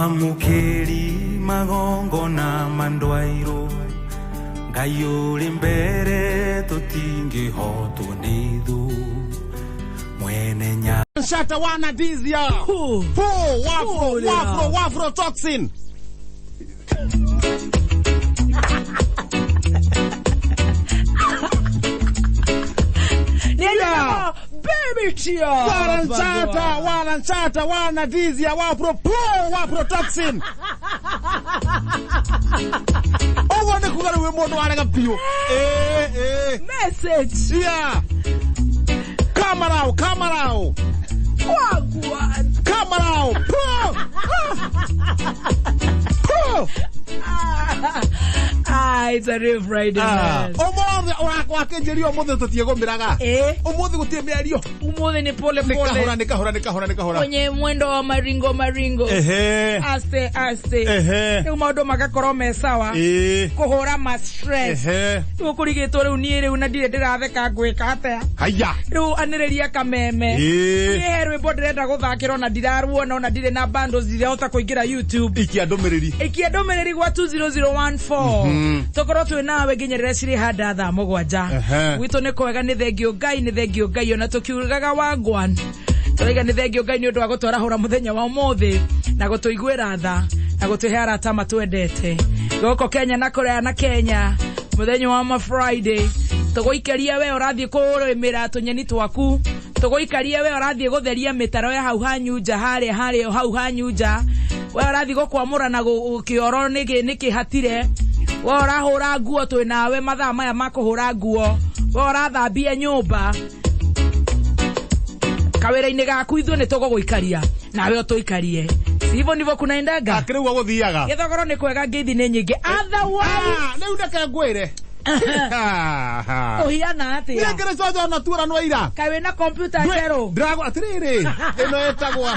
Mwamũkĩri magongona mandwairwo Ngai ũrĩ mbere tũtingĩhotwo nĩ thũ mwene nya Shata wana dizia. Puh. Puh, wafro, Puh, wafro, yeah. wafro toxin. Yeah. Baby chia. Waranchata, waranchata, wana dizia, wafro, puh, wafro toxin. Ũguo nĩ kuga rĩu wĩ mũndũ warega biũ. Eh, eh. Message. Yeah. Kamarau, kamarau, Wagwan. kamarau. Puh. Puh. Ah, it's a real Friday. Man. Ũmũthĩ wakĩnjĩria ũmũthĩ tũtiĩgũmĩraga. Eh, Ũmũthĩ gũtirĩ mĩario. umuthi ni pole Nĩ kahora, pole nĩ kahora, nĩ kahora, nĩ kahora. kwenye mwendo wa maringo maringo. Ehe. Aste aste. Ehe. Rĩu maũndũ magakorwo me sawa. Ĩĩ. Kũhũra ma stress. Ehe. Rĩu kũrigĩtwo rĩu niĩ rĩu na ndirĩ ndĩratheka ngwĩka atĩa. Haya. Rĩu anĩrĩria kameme. Ĩĩ. Niĩ he rwĩmbo ndĩrenda gũthakĩrwo na ndiraruona ona ndirĩ na bundles ndirahota kũingĩra YouTube. Ikia ndũmĩrĩri. Ikia ndũmĩrĩri gwa 20014 tũkorwo twĩ nawe nginya rĩrĩa cirĩ handa thaa mũgwanja. Ehe. Gwitũ nĩ kwega, nĩ thengio Ngai, nĩ thengio Ngai, ona tũkiugaga wangwan tũraiga nĩ thengio Ngai nĩ ũndũ wa gũtwarahũra mũthenya wa ũmũthĩ na gũtũiguĩra tha na gũtũhe arata matwendete gũkũ Kenya na kũraya na Kenya. Mũthenya wa ma Friday tũgũikaria we ũrathiĩ kũrĩmĩra tũnyeni twaku, tũgũikaria we ũrathiĩ gũtheria mĩtaro ya hau hanyu nja, harĩa harĩa hau hanyu nja, we ũrathiĩ gũkwamũra na kĩoro nĩkĩ hatire, we ũrahũra nguo twĩ nawe mathaa maya ma kũhũra nguo, we ũrathambia nyũmba kawĩra-inĩ gaku, ithuĩ nĩ tũgũgũikaria nawe ũtũikarie. Sivyo ndivyo kunaendaga? Akĩrĩ ũguo gũthiaga. Gĩthogoro nĩ kwega, ngeithi nĩ nyingĩ otherwise. Ah, rĩu reke ngwĩre. Ũhiana Niĩ atĩa? ngĩrĩ cojo na tuoranwo ira. Kaĩ wĩna kompiuta njerũ? Ndĩragũra atĩrĩrĩ, ĩno ĩtagwo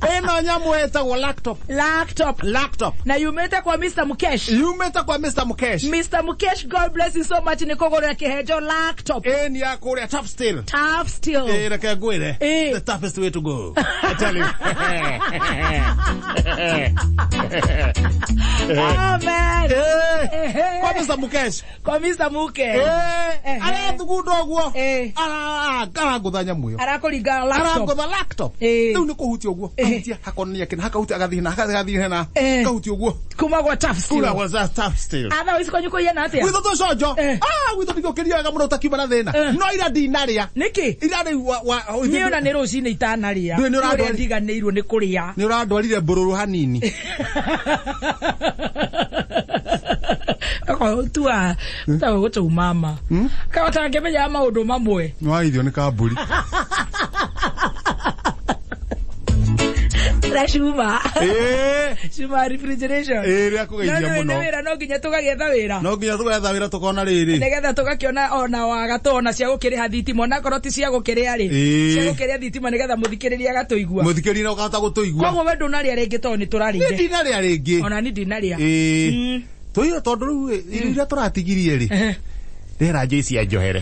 ĩno nyamũ ĩtagwo laptop. Laptop. Laptop. Na yumĩte kwa Mr. Mukesh. Yumĩte kwa Mr. Mukesh. Mr. Mukesh, God bless you so much nĩ kũgũrĩra kĩhenjo laptop. Ĩ nĩ ya kũrĩa Tough Steel. Tough steel. Ĩ reke ngwĩre. Ĩ. The toughest way to go. I tell you. Amen. Ĩ. Ehe. Kwa Mr. Mukesh. Kwa Mr. Mukesh. Ĩ. Arathugunda ũguo. Ĩ. Arangũtha nyamũ ĩyo. Arakũringa laptop. Arangũtha laptop. Ĩ. Rĩu nĩ kũhutia ũguo. Ĩ. Ahutia hakonania kĩna hakahutia agathiĩ na agathiĩ na Ĩ. kahutia ũguo. Kuma gwa Tough Steel. Kura gwa Tough Steel. Otherwise kwanyu kũhiana atĩa? Gwitũ twĩ conjo. Eh. Ah, gwitũ ndingũkĩria wega mũno ũtakiuma na thĩna. Eh. No ira ndinarĩa. Nĩkĩ? Ira rĩu wa Niĩ ona nĩ rũcinĩ itanarĩa. Ndũĩ nĩ ũrandwari- Ũrĩa ndiganĩirwo nĩ kũrĩa. nĩ ũrandwarire mbũrũrũ hanini. Tua tawe gũtũ mama. Kawa tangĩmenya maũndũ mamwe. Nĩwageithio nĩ kambũri. Na cuma. Ĩĩ. Cuma refrigeration. Ĩĩ rĩa No kũgeithia nĩ mũno. wĩra no nginya tũgagĩetha wĩra. No nginya tũgetha wĩra tũkona rĩrĩ. Nĩgetha tũgakĩona ona wagatũ ona cia gũkĩrĩha thitima onakorwo ti cia gũkĩrĩa rĩ. Ĩĩ. Cia gũkĩrĩa thitima nĩgetha mũthikĩrĩria agatũigua. Mũthikĩrĩria ũkahota gũtũigua. Koguo we ndũnarĩa rĩngĩ tondũ nĩ Niĩ tũrarĩire. ndinarĩa rĩngĩ. Ona ni ndinarĩa. Ĩĩ. Tũire tondũ rĩu ĩ, irio iria tũratigirie rĩ. Ndĩra Joyce anjohere.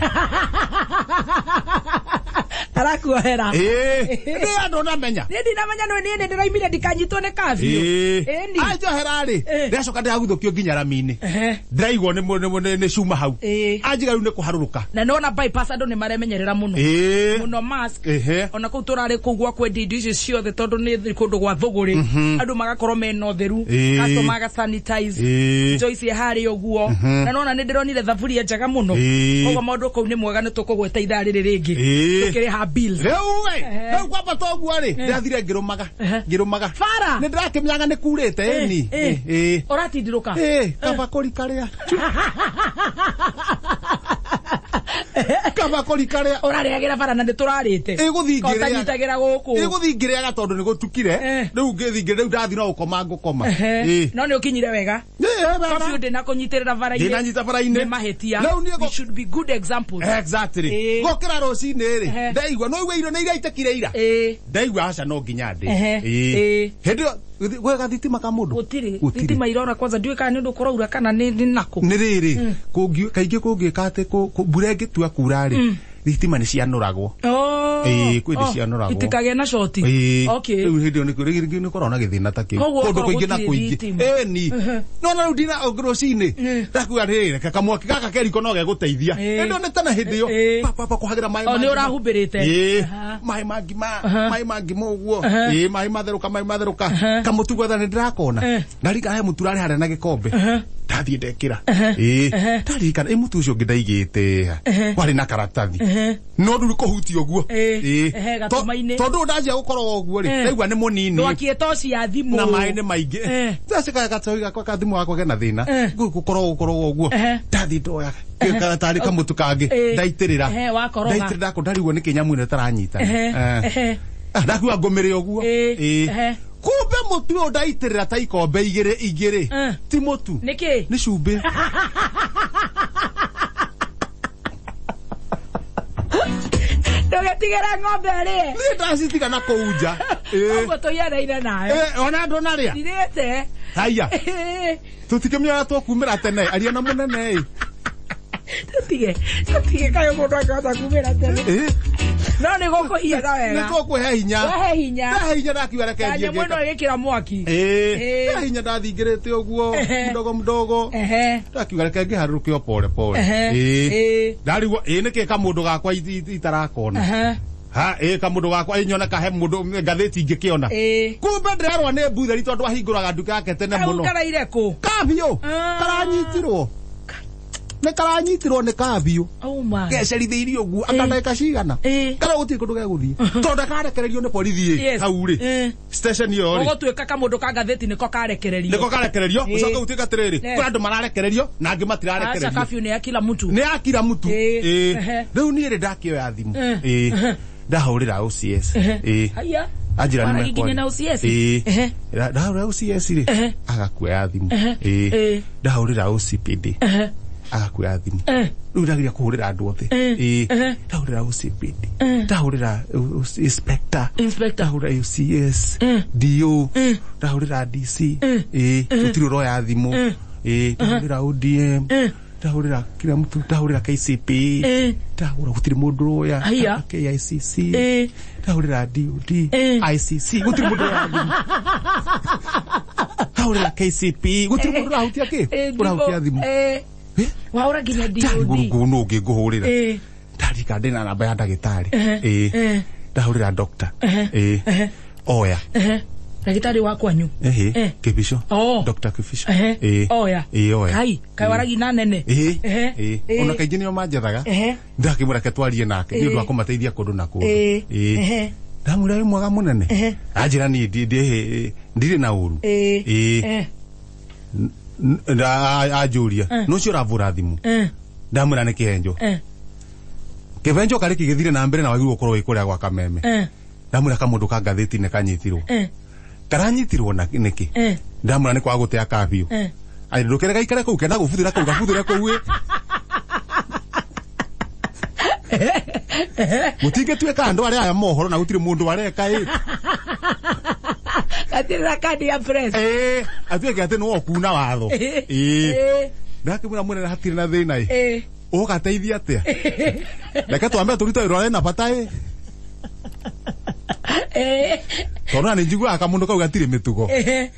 Arakuohera. Ĩĩ. Nĩ andũ namenya. Niĩ ndinamenya nĩ niĩ nĩ ndĩraimire ndikanyitwo nĩ kabiũ. Ĩĩ. Ĩni. Anjohera rĩ. Ĩ. Ndĩracoka ndĩraguthũkio nginya rami-inĩ. Ehe. Ndĩraigwo nĩ cuma hau. Ĩĩ. Anjiga rĩu nĩ kũharũrũka. Na nĩwona bypass andũ nĩ maremenyerera mũno. Ĩĩ. Mũno mask. Ehe. Ona kũu tũrarĩ kũu gwa kwendia indo icio ciothe tondũ nĩ kũndũ gwa thũgũrĩ. Andũ magakorwo mena ũtheru. Ĩĩ. Customer aga sanitize. Ĩĩ. Joyce harĩ ũguo. Na nona nĩ ndĩronire thaburia njega mũno. Ĩĩ. Koguo maũndũ kũu nĩ mwega nĩ tũkũgweta ithaa rĩrĩ rĩngĩ. Ĩĩ. Tũkĩrĩha bills. Rĩu ĩ, Ehe. rĩu kwambata ũguo rĩ, ndĩrathire ngĩrũmaga, ngĩrũmaga. Bara. Nĩ ndĩrakĩmenyaga nĩ kurĩte ĩni. Ĩ. Ĩ. Ũratindirũka. Ĩ, kabakũri karĩa. Kabakũri karĩa. Ũrarĩagĩra bara na nĩ tũrarĩte. Ĩgũthiĩ ngĩrĩa. Ũtanyitagĩra gũkũ. Ĩgũthiĩ ngĩrĩaga tondũ nĩ gũtukire. Eh. Rĩu ngĩthiĩ rĩu ndathiĩ no gũkoma ngũkoma. Ehe. Ĩ. No nĩ ũkinyire wega. Ĩ, ĩ, bara. Curfew ndĩnakũnyitĩrĩra bara-inĩ. Ndinanyita bara-inĩ. Nĩ mahĩtia. Rĩu niĩ We should be good examples. Exactly. Ĩ. Gũkĩra rũcinĩ rĩ, Ehe. ndaigua no igue irio nĩ iraitekire ira. Ĩ. Ndaigua aca no nginya ndĩ. Ehe. Ĩ. Ĩ. Hĩndĩ ĩyo gwĩ gathitima ka mũndũ. Gũtirĩ. Gũtirĩ. Thitima irora kwanza ndiũĩ kana nĩ ũndũ kũraura kana nĩ nakũ. Nĩ rĩrĩ, kaingĩ kũngĩka atĩ mbura ĩngĩtua kura rĩ, thitima nĩ cianũragwo. Oh. Ĩĩ, kwĩ hĩndĩ cianoragwo. Itikagĩe na shoti. Ĩĩ. Okay. Rĩu hĩndĩ ĩyo nĩkĩo nĩ koragwo na gĩthĩna ta kĩu. Koguo Kũndũ okorwo kũingĩ na gũtirĩ kũingĩ. thitima. Ĩni. No na rĩu ndina rũcinĩ. Ndakuga rĩrĩ reke kamwaki gaka keriko no gegũteithia. Ĩĩ. Ĩno nĩ tene hĩndĩ ĩyo. Ĩĩ. Pa pa pa kũhagĩra maĩ O, ma nĩ ngima. ũrahumbĩrĩte. Ĩĩ. Aha. Maĩ ma ngima, Aha. maĩ ma ngima ũguo. Aha. Ĩĩ, maĩ matherũka, maĩ matherũka. Aha. Kamũtu gwetha nĩ ndĩrakona. Eh. Ndarika he mũtu ũrarĩ harĩa na gĩkombe. Ndathiĩ ndekĩra. Aha. Ĩĩ. Aha. Ndarikana ĩ mũtu ũcio ũngĩ ndaigĩte ha. Warĩ na karatathi. No ndũrĩ kũhutia ũguo. Ĩĩ. Ĩĩ. Ehe, gatũma-inĩ. Tondũ ndanjia gũkorwo ũguo rĩ, Eh. ndaigua nĩ mũnini Ndwakie toci ya thimũ. na maĩ nĩ maingĩ. Eh. Ndacika gatohi gakwa ka thimũ gakwa kena thĩna. Eh. Gũkorwo gũkorwo ũguo. Ehe. Ndathiĩ ndoya tarĩ kamũtu kangĩ Eh. ndaitĩrĩra. Ehe, wakoroga. Ndaitĩrĩra kũ ndarigwo nĩ kĩnyamũ ĩno ĩtaranyitana. Ehe, Eh. ehe. Ah, ndakiuga ngũmĩrĩ ũguo. Ĩĩ. Ĩĩ. Ehe. Kumbe mũtu ũyũ ndaitĩrĩra ta ikombe igĩrĩ igĩrĩ. Eh. Ti mũtu. Nĩkĩ? Nĩ cumbĩ. Ndũgetigĩre ng'ombe ĩrĩe. Niĩ ndacitiga na kũu nja. Ĩĩ. Ũguo tũianaine nayo. Ĩĩ, ona ndũnarĩa. Ndirĩte. Haiya. Ĩĩ. Tũtikĩmenya tũkumĩra tene aria na mũnene ĩ. Tũtige. Tũtige kaĩ mũndũ angĩhota kumĩra tene. Ĩ. No nĩ gũkũhiana Nĩ wega. tũkũhe hinya. Wahe hinya. Ndahe hinya ndakiuga reke Ta thiĩ nyamũ ĩno ngĩka. ĩgĩkĩra mwaki. Ĩĩ. Ĩĩ. Ndahe hinya ndathingĩrĩte ũguo Ehe. mdogo mdogo. Ehe. Ndakiuga reke ngĩharũrũke o pole pole. Ehe. Ĩĩ. Ĩĩ. Ndarigwo ĩ nĩkĩ kamũndũ gakwa itarakona. Ehe. Ha ĩ kamũndũ gakwa ĩ nyona kahe mũndũ ngathĩti ingĩkĩona. Ĩĩ. Kumbe ndĩrerwo nĩ mbutheri tondũ ahingũraga nduka yake tene Kau mũno. karaire kũ? Kabiũ. Ah. Karanyitirwo. Nĩ karanyitirwo nĩ kabiũ. Auma. Gecerithĩirie ũguo anga ndagĩka cigana. Ĩĩ. Kana gũtirĩ kũndũ gegũthiĩ. Tondũ ndakarekererio nĩ borithi ĩ Yes. hau rĩ. Ĩĩ. Station ĩyo rĩ. Ũgũtuĩka kamũndũ ka ngathĩti nĩko karekererio. Nĩko karekererio Ĩĩ. ũcoke gũtuĩka atĩrĩrĩ Yes. kũrĩ andũ mararekererio na angĩ Aca matirarekererio. kabiũ nĩ ya kila mtu. Nĩ ya kila mtu. Ĩĩ. Ĩĩ. Ehe. Rĩu niĩ rĩ ndakĩoya thimũ. Eh. Ĩĩ. Ndahũrĩra OCS. Ĩĩ. Haiya. Anjĩra nĩ Waragia nginya mekwaria. na OCS? Ĩĩ. Ehe. Ndahũrĩra OCS rĩ Ehe. agakuoya thimũ. Ehe. Ĩĩ. Ĩĩ. Ndahũrĩra OCPD Ehe. agakuoya thimũ. Eh. Rĩu ndageria kũhũrĩra andũ othe. Eh. Ĩĩ. Ehe. Ndahũrĩra OCPD. Eh. Ndahũrĩra inspector. Inspector. Ndahũrĩra OCS. Eh. DO. Eh. Ndahũrĩra DC. Eh. Ĩĩ. Gũtirĩ ũroya thimũ. Eh. Ĩĩ. Ndahũrĩra ODM. Eh. Ndahũrĩra kila mtu. Ndahũrĩra KCPE. Eh. Ndahũra gũtirĩ mũndũ ũroya. Haiya. KICC. Eh. Ndahũrĩra DOD. Eh. ICC. Gũtirĩ mũndũ ũroya thimũ. Ndahũrĩra KCPE. Gũtirĩ mũndũ ũrahutia kĩ? Eh, Ũrahutia thimũ. Eh. Eh? Wahũra nginya Ndarigwo DOD. rũngũ nũ ũngĩ ngũhũrĩra. Eh. Ndarika ndĩna namba ya ndagĩtarĩ. Ehe. Ĩĩ. Eh. Ndahũrĩra doctor. Ehe. Ĩĩ. Ehe. Oya. Ehe. Ndagĩtarĩ wa kwanyu. Ehe. Eh. Kĩbico. Oh. Dr. Kĩbico. Ehe. Ĩĩ. Oya. Ĩĩ oya. Kai, kai waragi na nene. Ĩĩ. Ehe. Ĩĩ. Ĩĩ. Ona kaingĩ nĩo manjethaga. Ehe. Ndakĩmwĩra reke twarie nake nĩ ũndũ wa kũmateithia kũndũ na kũndũ. Ĩĩ. Ĩĩ. Ehe. Ndamwĩra wĩ mwega mũnene. Ehe. Anjĩra niĩ ndirĩ na ũru. Ĩĩ. Ĩĩ. Eh. Anjũria nũ ũcio ũravũra thimũ. Eh. Ndamwĩra nĩ kĩhenjo. Eh. Kĩbenjo karĩ kĩgĩthire na mbere na wagĩrĩirwo gũkorwo wĩ kũrĩa gwa Kameme. Eh. Ndamwĩra kamũndũ ka ngathĩti nĩ kanyitirwo. Eh. Karanyitirwo na nĩkĩ? Eh. Ndamwĩra nĩ kwaga gũtea kabiũ. Eh. Ai ndũkere gaikare kũu kenda gũbuthĩra kũu gabuthĩre kũu ĩ. Gũtingĩtuĩka andũ arĩa aya mohoro na gũtirĩ mũndũ areka ĩ. Gatirĩ na kandi ya press. Ĩĩ, atuĩke atĩ nĩwe ũkuna watho. Ĩĩ. Ĩĩ. Ĩĩ. Ndakĩmwĩra mũnene hatirĩ na thĩna ĩ. Ĩĩ. Ũgateithia atĩa? Reke twambe tũrute wĩra ũrĩa na bata ĩ. Ĩĩ. Tondũ na nĩ njiguaga kamũndũ kau gatirĩ mĩtugo. Ehe.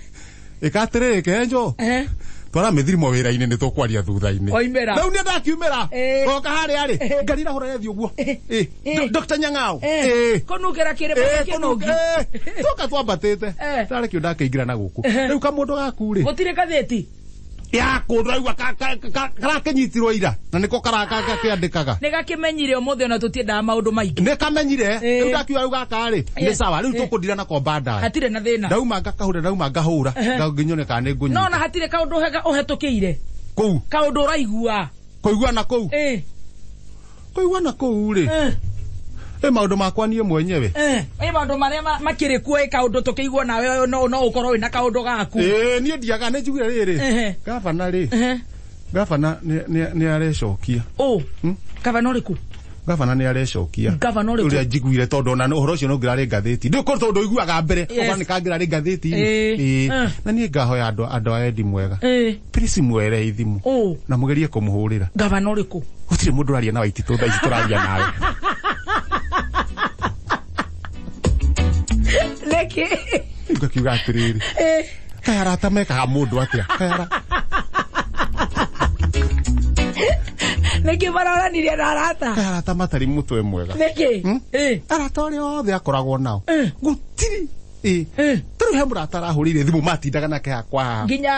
Ĩka atĩrĩrĩ Kenjo. Ehe. Twara mĩthirimo wĩra-inĩ nĩ tũkwaria thutha-inĩ. Oimĩra. Rĩu niĩ ndakiumĩra. Ĩĩ. Ngoka harĩa rĩ. Ngari irahũra rethi ũguo. Ĩĩ. Ĩĩ. Dr. Nyang'ao. Eh. Ĩĩ. Kũnungĩra kĩrĩma Ĩĩ, kĩnungi. ĩĩ. Tũka twambatĩte. Eh. Ndarĩ kĩo ndakĩingĩra na gũkũ. Rĩu kamũndũ gaku rĩ. Gũtirĩ ngathĩti. Ya kũndũ raigua karakĩnyitirwo ira. Na nĩko karakĩandĩkaga. Nĩ gakĩmenyire ũmũthĩ ona tũtiendaga maũndũ maingĩ. Nĩ kamenyire. Ĩĩ. Rĩu ndakiuga rĩu gaka rĩ. Nĩ Ĩĩ. sawa. Rĩu Ĩĩ. tũkũndira nako baadaye. Hatirĩ na thĩna. Ndauma ngakahũra ndauma ngahũra. Nginyone kana nĩ No ona ngũnyita. hatirĩ kaũndũ ũhetũkĩire. Kũu. Kaũndũ ũraigua. Kũigua na kũu. Ĩĩ. Kũigua na kũu rĩ. Eh. Ĩ maũndũ makwa niĩ mwenyewe. Eh. Ĩ maũndũ marĩa makĩrĩ kuo ĩ kaũndũ tũkĩigua nawe no no ũkorwo wĩna kaũndũ gaku. Ĩĩ niĩ ndiaga nĩ njugire rĩrĩ. Ehe. Gavana rĩ. Ehe. Gavana nĩ arecokia. Ũ. Gavana ũrĩkũ? Gavana nĩ arecokia. Gavana ũrĩkũ? Ũrĩa njiguire tondũ ona ũhoro ũcio no ngĩrarĩ ngathĩti. Ndĩ korwo tondũ ũiguaga mbere. Yes. Ũgona nĩ kangĩrarĩ ngathĩti-inĩ. Ĩĩ. Ĩĩ. Eh. Na niĩ ngahoya andũ a Endi Mwega. Ĩĩ. Please mwere ithimũ. Ũ. Na mũgerie kũmũhũrĩra. Gavana ũrĩkũ? Gũtirĩ mũndũ ũraria na Waititũ thaa ici tũraria nawe. Nĩkĩ? Ngakiuga atĩrĩrĩ, kaĩ arata mekaga mũndũ atĩa? Kaĩ Nĩkĩ maroranirie na arata? Kaĩ arata matarĩ mũtwe mwega? Nĩkĩ? Arata ũrĩa othe akoragwo nao gũtirĩ. Tarĩu he mũrata arahũrĩire thimũ, matindaga nake hakwa haha. Nginya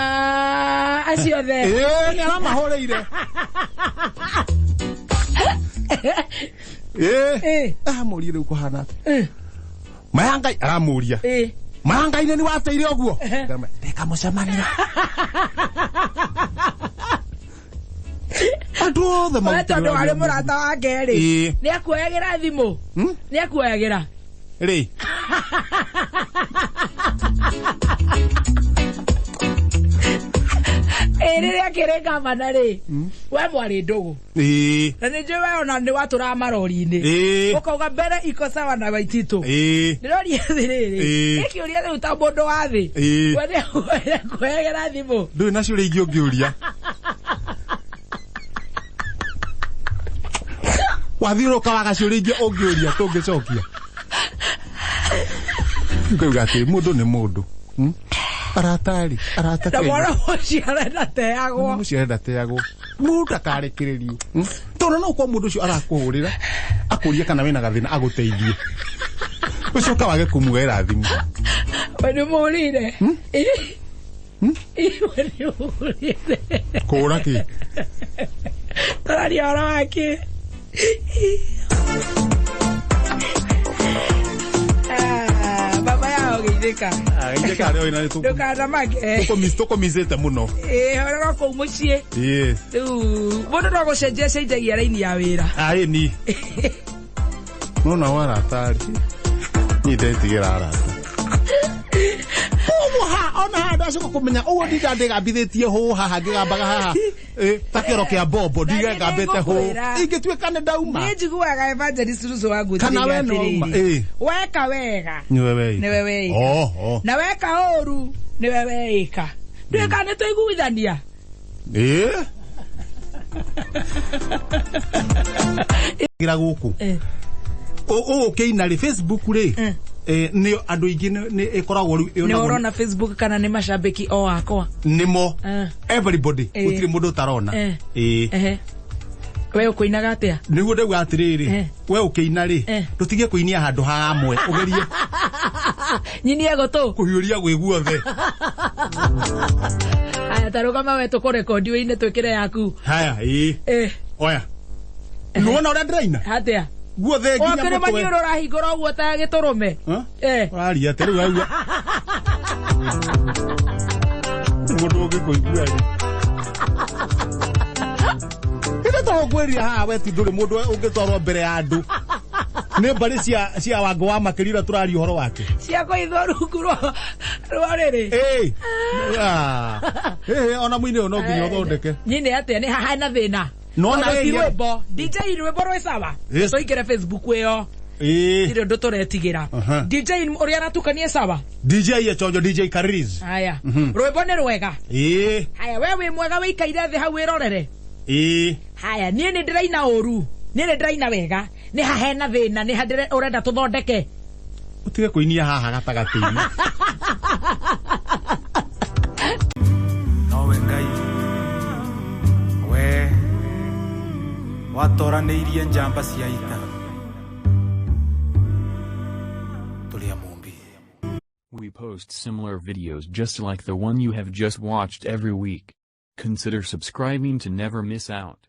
acio othe? Ĩĩ, nĩ aramahũrĩire. Ĩĩ. Aramũria rĩu kũhana atĩa maya Ngai, aramũria maya Ngai nĩ wateire ũguo ndeka mũcemanio andũ othe. We tondũ warĩ mũrata wake rĩ, nĩ akuoyagĩra thimũ? Nĩ akuoyagĩra? Rĩ. Ĩ, rĩrĩa akĩrĩ gavana rĩ, we mwarĩ ndũgũ? Ĩĩ. Na nĩ njũĩ we ona nĩ watũraga marori-inĩ. Ĩĩ. Ũkauga mbere iko sawa na Waititũ. Ĩĩ. Ndĩroria atĩrĩrĩ, gĩkĩũria rĩu ta mũndũ wa thĩ, we nĩ akuoyagĩra thimũ? Ndũrĩ na ciũria ingĩ ũngĩũria. Wathiũrũka waga ciũria ingĩ ũngĩũria tũngĩcokia. Ngauga atĩ mũndũ nĩ mũndũ. Arata rĩ, arata Na Kenya. mwana mũciare ndateagwo. Mũciare ndateagwo, mũndũ ndakarekererio. Tondũ no ũkorwo mũndũ ũcio arakũhũrĩra akũrie kana wĩna gathĩna agũteithie, ũcoka wage kũmuoera thimũ. We nĩ mũrire? We nĩ mũrire? Kũũra kĩ? Tũraria ũhoro wake. Ah, baba yao geithĩka. Ndũkanamake. Tũkũmicĩte mũno. Ĩ, horera kũu mũciĩ. Yes. Rĩu mũndũ no gũcenjia cenjagia raini ya wĩra. Aĩni nona warata-rĩ, niĩ ndetigĩra arata ũguo ha ona ha ndacoka kũmenya ũguo ndinda ndĩgambithĩtie hũ haha ngĩgambaga haha. Ta kĩoro kĩa mbombo ndige Na nĩ ngambĩte hũ nĩngũkwĩra. ingĩtuĩka nĩ ndauma. Niĩ njiguaga evangelist Rusu wa ngũtirĩria Kana we no wauma, atĩrĩrĩ, weka wega nĩwe weika. Nĩwe weika. Oh. Na weka ũru nĩwe weika. Nduĩka nĩ tũiguithania. Ĩ gira gũkũ ũgũkĩina rĩ Facebook rĩ, nĩ andũ aingĩ nĩ ĩkoragwo rĩu Nĩ ĩonagwo. ũrona Facebook kana nĩ macambĩki o akwa? Nĩmo. Everybody. Gũtirĩ mũndũ ũtarona. Ĩ. Ehe. We ũkũinaga atĩa? Nĩguo ndauga atĩrĩrĩ, we ũkĩina rĩ, ndũtige kũinia handũ hamwe, ũgerie Nyinie gũtũ. kũhiũria gwĩ guothe. Aya, ta rũgama we tũkũrekondi wĩine twĩkĩre yaku. Haya, ĩ. Oya, nĩwona ũrĩa ndĩraina? Atĩa? Guothe nginya Wakĩrĩ mũtwe. maniũrũ ũrahingũra ũguo ta gĩtũrũme. Huh? Eh. Ũraria atĩa rĩu? Auga mũndũ ũngĩkũigua rĩ, ĩndĩ tũgũkwĩrire haha we ti ndũrĩ mũndũ ũngĩtwarwo mbere ya andũ nĩ mbarĩ cia wango wa makĩria ũrĩa tũraria ũhoro wake. Cia kũithwo rungu rwa rĩrĩ. Ĩ. Ah. Ĩ, ona mũini ũyũ no nginya ũthondeke. Nyine atĩa? Nĩ haha na thĩna. Nona Tondũ ti area. rwĩmbo DJ, rwĩmbo rwĩ sawa. Yes. Tũingĩre Facebook ĩyo. Ĩ. Tirĩ ũndũ tũretigĩra. DJ ũrĩa aratukanie sawa. DJ Echonjo, DJ Kariz. Haya, rwĩmbo nĩ rwega. Ĩ. Haya, we wĩ mwega wĩikaire thĩ hau wĩrorere. Ĩ. Haya, niĩ nĩ ndĩraina ũru, niĩ nĩ ndĩraina wega, nĩ ha hena thĩna? Nĩ ha ũrenda tũthondeke? Ũtige kũinia haha gatagatĩ-inĩ. Nowe Ngai we watoranĩirie njamba cia ita tũrĩ a Mũmbi. We post similar videos just like the one you have just watched every week. Consider subscribing to never miss out.